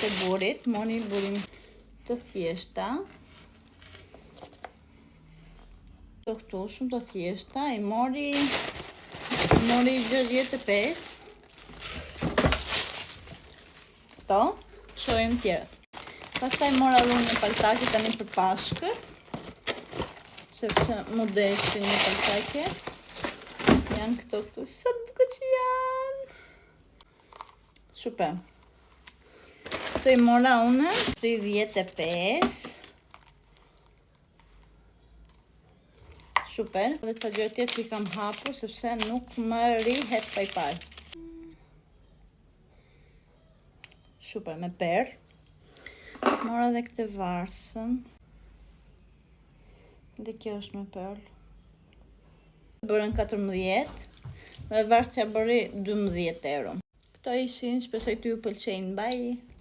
e burrit, mori burri im të thjeshta. Këto këtu shumë të thjeshta, i mori i mori 65. Këto, shohim tjerat. Pastaj mora dhe një palltake tani për Pashkë, sepse m'u deshi një palltake. Janë këto këtu, sa të bukur që janë! Super. Këto i mora unë 35. Super. Dhe ca gjëra tjera që i kam hapur sepse nuk më rrihet pa i parë. Super, me perlë. Mora dhe këtë varsën. Dhe kjo është me perlë. Bërën 14 dhe varsja bëri 12 euro. Këto ishin, shpresoj t'ju pëlqejnë. Bye!